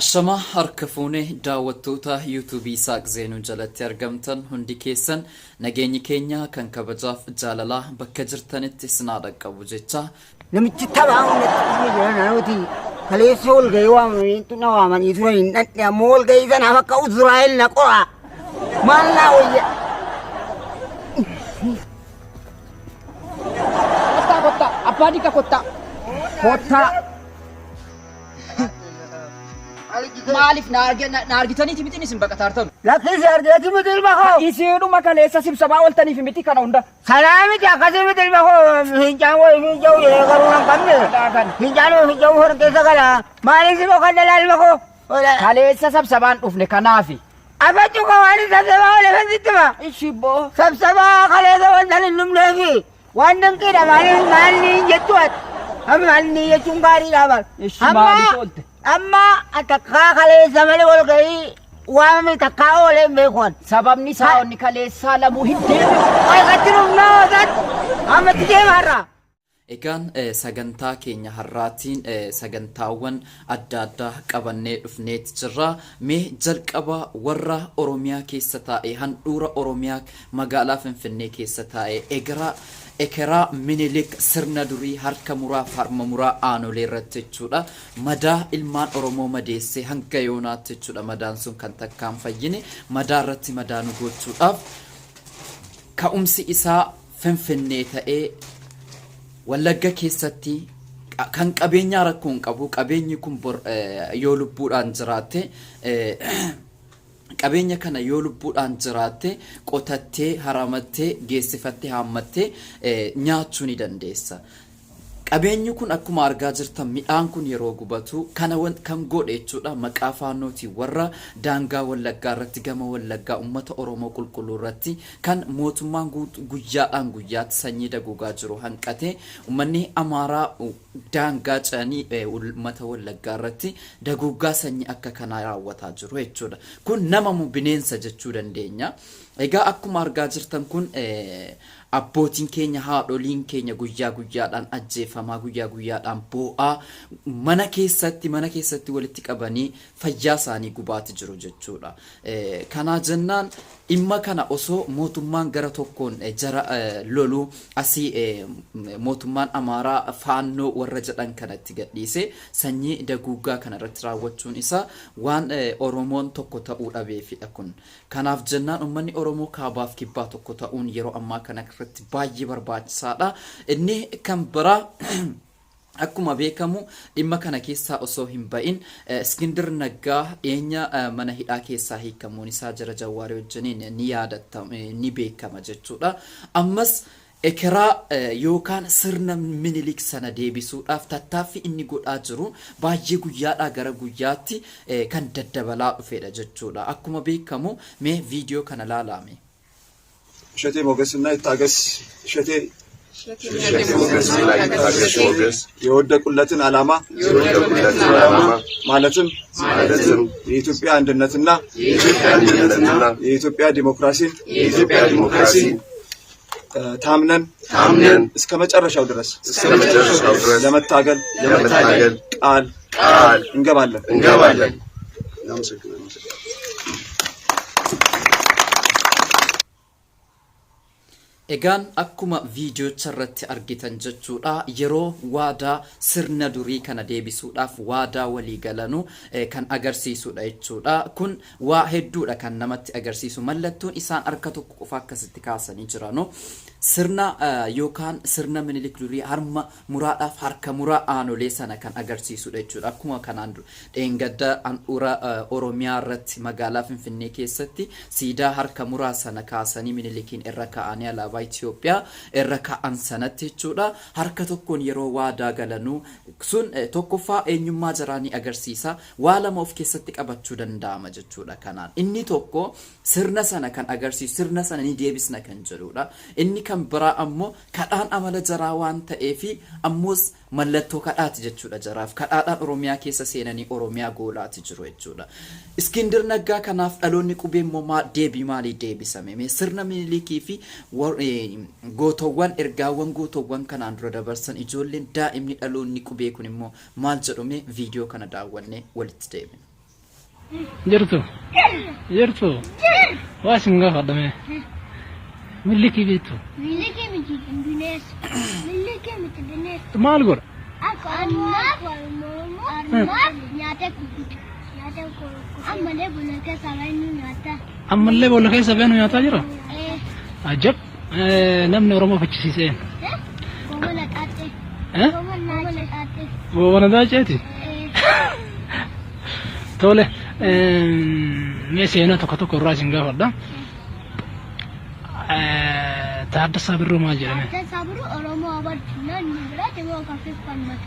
Ashamaa harka fuune daawwattoota yuutuubii Isaaq Zeenuu jalatti argamtan hundi keessan nageenyi keenya kan kabajaaf jaalalaa bakka jirtanitti isin haa dhaqqabu jecha. Namichi taphaa hundatti dhufee jira naannootii kaleessa wal gahii waamanii na waamanii turan hin dhaqne ammoo wal gahii sanaaf akka Uzraa'el na qoraa maal naa wayya. Kottaa kottaa abbaa diqa kottaa kottaa. Maaliif na arge- na na argitaniiti miti isin baqataartanu? Lakkisi argeeti miti ilma koo. Isiidhuma kaleessa sibsabaa ooltaniif miti kana hunda. Sanaa miti akkasii miti ilma koo fincaan wayii finca'u jedhee garuu nan qabne. Fincaan wayii finca'u hor keessa gala. Maaliif si boqodda laa ilma koo? Kaleessa sabsabaan dhufne kanaafi. Abachuu koo waan sabsabaa oole kan sitti hima. Ishi boo. Sabsabaa kaleessa wanta hin dhumneefi waan dinqiidha maaliif maalni hin jettu ati. Amma maalni jechuun gaariidha bar. Ishi maaliif oolte? Amma takkaa kaleessa malee wal gahii waamame takkaa oolee hin beeku ani. Sababni isaa onni kaleessaa lamuu hin deebi'u. Waaqatti dhufnaa waaqatti amma itti deema har'a. Egaan sagantaa keenya har'aatiin sagantaawwan adda addaa qabannee dhufneeti jirra. Mee jalqaba warra Oromiyaa keessa taa'e handhuura Oromiyaa magaalaa Finfinnee keessa taa'e egeraa ekeraa Minilik sirna durii harka muraaf harma muraa aanolee irratti jechuudha. Madaa ilmaan Oromoo madeessee hanga yoonaatti jechuudha madaan sun kan takkaan fayyine madaa irratti madaa nu gochuudhaaf ka'umsi isaa Finfinnee ta'ee Wallagga keessatti kan qabeenyaa rakkoo hin qabu. Qabeenyi kun bor yoo lubbuudhaan jiraatte qabeenya kana yoo lubbuudhaan jiraatte qotattee haramattee geessifattee haammattee nyaachuu ni dandeessa. Qabeenyi kun akkuma argaa jirtan midhaan kun yeroo gubatu kana kan godhe jechuudha maqaa faannootiin warra daangaa Wallaggaa irratti gama Wallaggaa uummata Oromoo qulqulluu irratti kan mootummaan guyyaadhaan guyyaatti sanyii daguugaa jiru hanqate uummanni Amaaraa daangaa ce'anii uummata Wallaggaa irratti daguuggaa sanyii akka kanaa raawwataa jiru jechuudha. Kun nama moo bineensa jechuu dandeenya. Egaa akkuma argaa jirtan kun Abbootiin keenya, haadholiin keenya guyyaa guyyaadhaan ajjeefamaa, guyyaa guyyaadhaan boo'aa, mana keessatti mana keessatti walitti qabanii fayyaa isaanii gubaati jiru jechuudha. Kanaa jennaan dhimma kana osoo mootummaan gara tokkoon jara loluu asii mootummaan Amaaraa faannoo warra jedhan kanatti gadhiisee sanyii daguuggaa kana irratti raawwachuun isaa waan Oromoon tokko ta'uu dhabeefidha kun. Kanaaf jennaan ummanni Oromoo kaabaaf kibbaa tokko ta'uun yeroo ammaa kana irratti baay'ee barbaachisaadha. Inni kan biraa akkuma beekamu dhimma kana keessaa osoo hin ba'in Iskindir Naggaa dhiyeenya mana hidhaa keessaa hiikamuun isaa jara Jawwaarii wajjiniin ni yaadattama ni beekama jechuudha. Ammas Ekeraa yookaan sirna Minilik sana deebisuudhaaf tattaaffii inni godhaa jiru baay'ee guyyaadhaa gara guyyaatti kan daddabalaa dhufedha jechuudha. Akkuma beekamu mee viidiyoo kana laalaa mee. Ishetee Moges እና ይታገስ እሸቴ እሸቴ ሞገስና ይታገስ ሞገስ የወደቁለትን ዓላማ የወደቁለትን ዓላማ ማለትም ማለትም የኢትዮጵያ አንድነትና የኢትዮጵያ አንድነትና የኢትዮጵያ ዲሞክራሲን የኢትዮጵያ ዲሞክራሲን ታምነን ታምነን እስከ መጨረሻው ድረስ እስከ መጨረሻው ድረስ ለመታገል ለመታገል ቃል ቃል እንገባለን እንገባለን። እናመሰግናለን። Egaan akkuma viidiyocha irratti argitan jechuudha yeroo waadaa sirna durii kana deebisuudhaaf waadaa walii galanu kan agarsiisudha jechuudha. Kun waa hedduudha kan namatti agarsiisu mallattoon isaan harka tokko qofa akkasitti kaasanii jiranu sirna yookaan sirna Minilik durii harma muraadhaaf harka muraa aanolee sana kan agarsiisudha jechuudha. Akkuma kanaan dheengadda handhuura Oromiyaa irratti magaalaa Finfinnee keessatti siidaa harka muraa sana kaasanii Minilikiin irra kaa'anii alaabaa Itoophiyaa irra kaa'an sanatti jechuudha. Harka tokkoon yeroo waadaa galanuu sun tokkoffaa eenyummaa jaraa ni agarsiisa. Waa lama of keessatti qabachuu danda'ama jechuudha kanaan. Inni tokko sirna sana kan agarsiisu sirna sana ni deebisna kan jedhudha. Inni kan biraa ammoo kadhaan amala jaraa waan ta'eefi ammoos mallattoo kadhaati jechuudha jaraaf. Kadhaadhaan Oromiyaa keessa seenanii Oromiyaa goolaati jiru jechuudha. Iskindir Naggaa kanaaf dhaloonni qubee immoo maa deebii maalii deebisame? Mee sirna Minilikii fi gootowwan ergaawwan gootowwan kanaan dura dabarsan ijoolleen daa'imni dhaloonni qubee kun immoo maal jedhu mee viidiyoo kana daawwannee walitti deebina. Jirtu? Jirtu? Waa isin gaafadha mee. Millikii beektu? Millikii miti bineensa. Millikii miti bineensa. Maal godha? Akka armaaf armaaf nyaata kukuta. Nyaata kukuta. Ammallee buna keessa baay'inni nyaata. Ammallee boolla keessa beenu nyaataa jira? Eh. Ajab! Namni Oromoo fachisiisee. Eh? Goomana xaaxee. Eh? Goomana xaaxee. Goobana daaceeti? Eh. Tole, mee seenaa tokko tokko irraa isin gaafadha. Taaddasaa Birruu maal jedhame? Taaddasaa Birruu Oromoo abarti. Namni biraa deemoo kafeef falmata.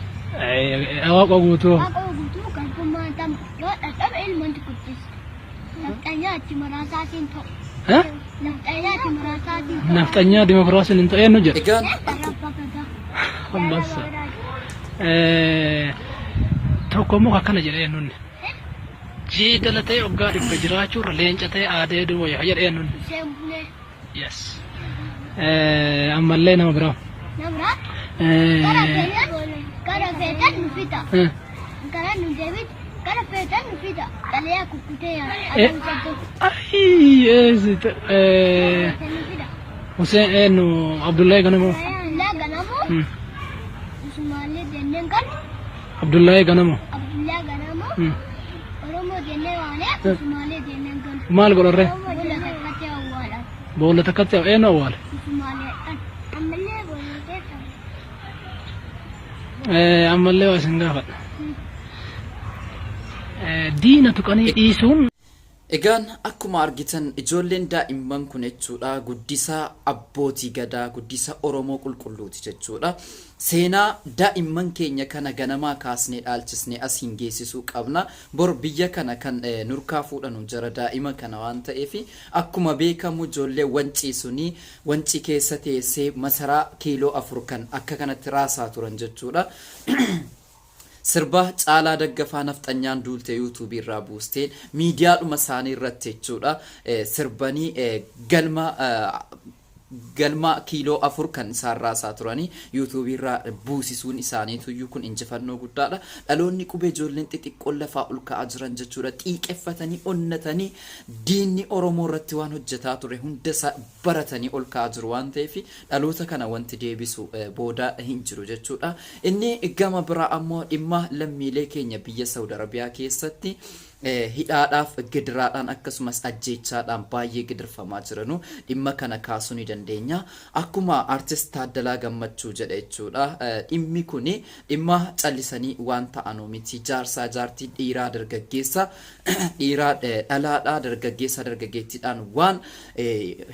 Waaqoo guutuu. Waaqoo guutuu garbummaan tama. Yoo dhadhabe ilmoon guddisa. Nafxanyaa itti muraasaatiin ta'u. Nafxanyaa itti muraasaatiin ta'u. Nafxanyaa dimokiraasiin hin ta'e eenyu jedha? Egaan Rabbaa gadaa. Ambassa. Tokko immoo akkana jedhe eenyunni. Jeedala ta'e waggaa 100 jiraachuurra leenca ta'e aadee du'u wayya jedhe eenyunni. Hussein Bunee. Yes. Ammallee nama biraa. Nama biraa. Gara feetan gara feetan nu fixa. Gara nu deebit gara feetan nu fixa. Xalayaa kukkutee yaa. Ayii Nu fixa. Hussein eenyu Abdullahi Ganamoo. Abdullahi Ganamoo. Usmaalee jenneen kan. Abdullahi Ganamoo. Abdullahi Ganamoo. Oromoo jennee waanee Usmaalee jenneen kan. Maal godharree? Boolla takkatti awwaalan. Boolla takkatti eenyu awwaale? Usmaaleedhaan. Ammallee boolla keessa. Ammallee waa isin gaafadha. Diina tuqanii dhiisuun Egaan akkuma argitan ijoolleen daa'imman kun jechuudha guddisa abbootii gadaa guddisa Oromoo qulqulluuti jechuudha. Seenaa daa'imman keenya kana ganamaa kaasnee dhaalchisnee asiin geessisuu qabna. Bor biyya kana kan nurkaa fuudhanu jara daa'ima kana waan ta'eef akkuma beekamu ijoollee wancii suni wancii keessa teessee masaraa kiiloo 4 kan akka kanatti raasaa turan jechuudha. Sirba Caalaa Daggafaa Nafxanyaan duulte YouTube irraa buusteen miidiyaadhuma isaanii irratti jechuudha sirbanii galma galma kiiloo 4 kan isaan raasaa turanii YouTube irraa buusisuun isaaniituyyuu kun injifannoo guddaadha. Dhaloonni qubee ijoolleen xixiqqoon lafaa ol ka'aa jiran jechuudha xiiqeffatanii onnatanii diinni Oromoo irratti waan hojjetaa ture hunda isaa baratanii ol ka'aa jiru waan ta'eef dhaloota kana wanti deebisu booda hin jiru jechuudha. Inni gama biraa ammoo dhimma lammiilee keenya biyya Saudi Arabiyaa keessatti hidhaadhaaf, gidiraadhaan akkasumas ajjeechaadhaan baay'ee gidirfamaa jiranu dhimma kana kaasuu ni dandeenya. Akkuma Artist Taaddalaa Gammachuu jedhe jechuudha. Dhimmi kuni dhimma callisanii waan ta'anu miti. Jaarsaa jaartii dhiiraa dargaggeessa dhiiraa dhalaadhaa dargaggeessaa dargaggeettiidhaan waan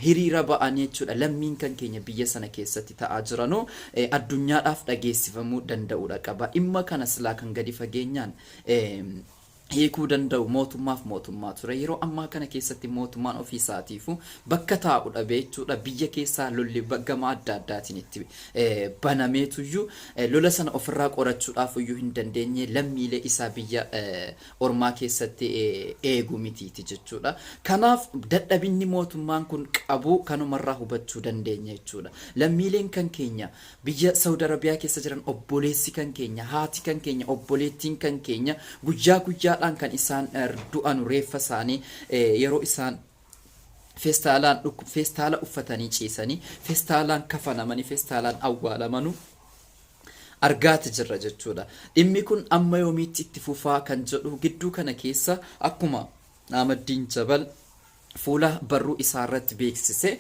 hiriira ba'anii jechuudha lammiin kan keenya biyya sana keessatti ta'aa jiranu addunyaadhaaf dhageessifamuu danda'uudha qaba. Dhimma kana silaa kan gadi fageenyaan hiikuu danda'u mootummaaf mootummaa ture. Yeroo ammaa kana keessatti mootummaan ofii isaatiifu bakka taa'u dhabee jechuudha biyya keessaa lolli gama adda addaatiin itti banameetuyyuu lola sana ofirraa qorachuudhaaf iyyuu hin dandeenye lammiilee isaa biyya ormaa keessatti eegu mitiiti jechuudha. Kanaaf dadhabinni mootummaan kun qabu kanumarraa hubachuu dandeenya jechuudha. Lammiileen kan keenya biyya Saudi Arabiyaa keessa jiran obboleessi kan keenya, haati kan keenya, obboleettiin kan keenya guyyaa guyyaadhaan kan isaan du'anu reeffa isaanii yeroo isaan feestaalaan feestaala uffatanii ciisanii feestaalaan kafanamanii feestaalaan awwaalamanu argaati jirra jechuudha. Dhimmi kun amma yoomiitti itti fufaa kan jedhu gidduu kana keessa akkuma Ahmaddiin Jabal fuula barruu isaa irratti beeksise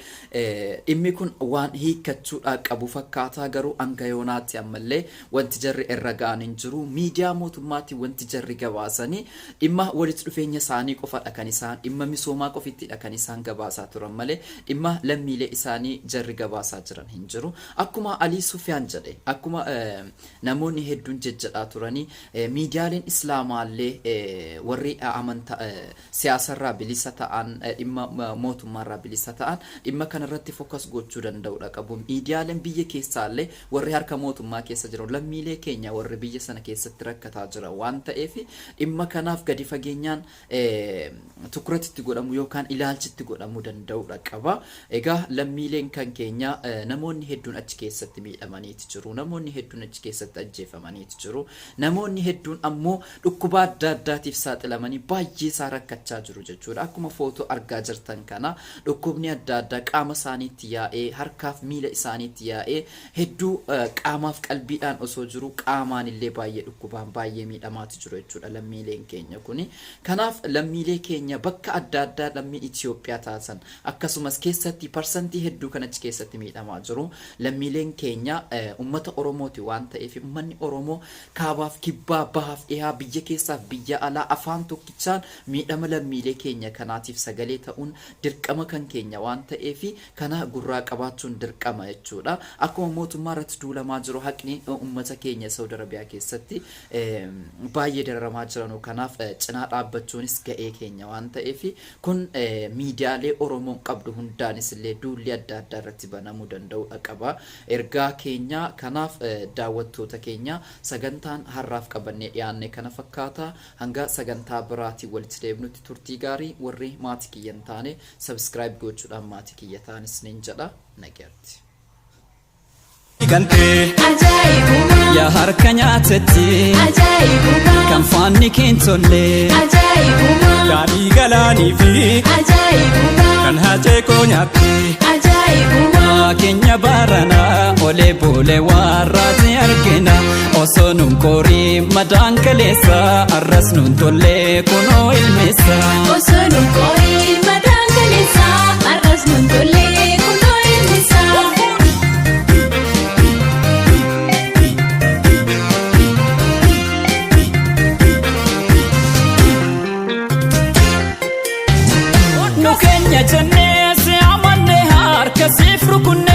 dhimmi kun waan hiikkachuudhaa qabu fakkaataa garuu hanga yoonaatti ammallee wanti jarri irra ga'an hin jiru. Miidiyaa mootummaatti wanti jarri gabaasanii dhimma walitti dhufeenya isaanii qofadha kan isaan dhimma misoomaa qofittidha kan isaan gabaasaa turan malee dhimma lammiilee isaanii jarri gabaasaa jiran hin jiru. Akkuma Alii Sufiyaan jedhe, akkuma namoonni hedduun jejjedhaa turanii, miidiyaaleen Islaamaallee warri amantaa siyaasarraa bilisa ta'an dhimma mootummaarraa bilisa ta'an dhimma kanarratti focus gochuu danda'udha qabu. Miidiyaaleen biyya keessaallee warri harka mootummaa keessa jiran lammiilee keenya warri biyya sana keessatti rakkataa jira waan ta'eef dhimma kanaaf gadi fageenyaan tukuratitti godhamu yookaan ilaalchitti godhamuu danda'udha qaba. Egaa lammiileen kan keenya namoonni hedduun achi keessatti miidhamaniiti jiru. Namoonni hedduun achi keessatti ajjeefamaniiti jiru. Namoonni hedduun ammoo dhukkuba adda addaatiif saaxilamanii baay'ee isaa rakkachaa jiru jechuudha. Akkuma footoo argaa jirtan kana dhukkubni adda addaa qaama isaaniitti yaa'ee, harkaaf miila isaaniitti yaa'ee, hedduu qaamaaf qalbiidhaan osoo jiru qaamaan illee baay'ee dhukkubaan baay'ee miidhamaati jiru jechuudha lammiileen keenya kuni. Kanaaf lammiilee keenya bakka adda addaa lammii Itoophiyaa taatan, akkasumas keessatti parsantii hedduu kan achi keessatti miidhamaa jiru lammiileen keenya uummata Oromooti waan ta'eef, uummanni Oromoo kaabaaf kibbaa, bahaaf dhihaa, biyya keessaaf biyya alaa afaan tokkichaan miidhama lammiilee keenya kanaatiif sagalee ta'uun dirqama kan keenya waan ta'eef kana gurraa qabaachuun dirqama jechuudha. Akkuma mootummaa irratti duulamaa jiru, haqni uummata keenya Saudi Arabiyaa keessatti baay'ee dararamaa jiranu kanaaf cinaa dhaabbachuunis ga'ee keenya waan ta'eef, kun miidiyaalee Oromoon qabdu hundaanis illee duulli adda addaa irratti banamuu danda'udha qaba. Ergaa keenya kanaaf, daawwattoota keenya, sagantaan har'aaf qabannee dhiyaanne kana fakkaata. Hanga sagantaa biraatiin walitti deebinutti turtii gaarii. Warri maatii kiyya hin taane subscribe gochuudhaan maatii kiyya ta'anis nin jedha, nagaatti. Gantee yaa harka nyaatetti kan faanni keen tolle, daadhii galaanii fi kan haacee koo nyaatte, keenya baranaa olee boolee warraati argina. Osoo nun qorii madaan kaleessa, arras nun tollee kunoo ilmeessa. Osoo nun qorii madaan kaleessa, arras nun tollee kunoo ilmisa. Nu keenya jennee si amanne, harka siif rukunne.